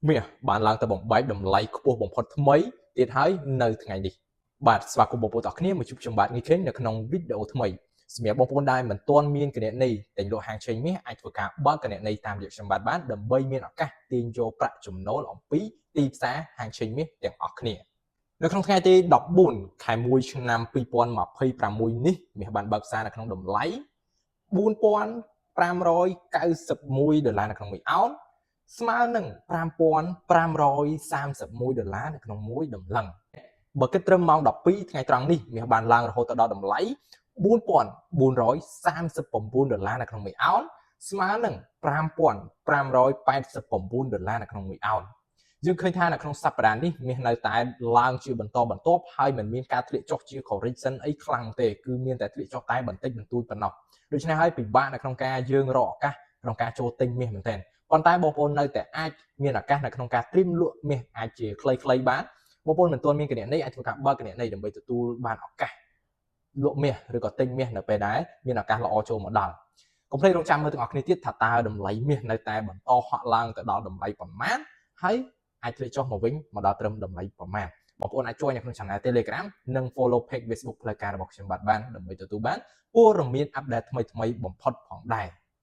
មាសបានឡើងទៅបំបែកតម្លៃខ្ពស់បំផុតថ្មីទៀតហើយនៅថ្ងៃនេះបាទស្វាគមន៍បងប្អូនទាំងអស់គ្នាមកជួបខ្ញុំបាទងីខេងនៅក្នុងវីដេអូថ្មីសម្រាប់បងប្អូនដែលមិនទាន់មានគណនីទិញលក់ហាងឆេងមាសអាចធ្វើការបើកគណនីតាមរយៈខ្ញុំបាទបានដើម្បីមានឱកាសទាញយកប្រាក់ចំណូលអំពីទីផ្សារហាងឆេងមាសទាំងអស់គ្នានៅក្នុងថ្ងៃទី14ខែ1ឆ្នាំ2026នេះមាសបានបើកផ្សារនៅក្នុងតម្លៃ4591ដុល្លារនៅក្នុងមួយអោនស្មើនឹង5531ដុល្លារនៅក្នុងមួយតម្លឹងបើគិតត្រឹមម៉ោង12ថ្ងៃត្រង់នេះមាសបានឡើងរហូតដល់តម្លៃ4439ដុល្លារនៅក្នុងមួយអោនស្មើនឹង5589ដុល្លារនៅក្នុងមួយអោនយើងឃើញថានៅក្នុងសប្តាហ៍នេះមាសនៅតែឡើងជាបន្តបន្ទាប់ហើយមិនមានការធ្លាក់ចុះជា correction អីខ្លាំងទេគឺមានតែធ្លាក់ចុះតែបន្តិចបន្តួចប៉ុណ្ណោះដូច្នេះហើយពិបាកនៅក្នុងការយើងរកឱកាសក្នុងការចូលទិញមាសមែនទែនប៉ុន្តែបងប្អូននៅតែអាចមានឱកាសនៅក្នុងការត្រៀមលក់មាសអាចជាខ្លីៗបានបងប្អូនមិនទាន់មានគណនីអាចធ្វើការបើកគណនីដើម្បីទទួលបានឱកាសលក់មាសឬក៏ទិញមាសនៅពេលដែលមានឱកាសល្អចូលមកដល់កុំភ្លេចរងចាំមើលទាំងអស់គ្នាទៀតថាតើតម្លៃមាសនៅតែបន្តហក់ឡើងទៅដល់តម្លៃប៉ុន្មានហើយអាចធ្លាក់ចុះមកវិញមកដល់ត្រឹមតម្លៃប៉ុន្មានបងប្អូនអាចជួយនៅក្នុង Channel Telegram និង Follow Page Facebook ផ្លូវការរបស់ខ្ញុំបាទបានដើម្បីទទួលបានព័ត៌មាន update ថ្មីៗបំផុតផងដែរ។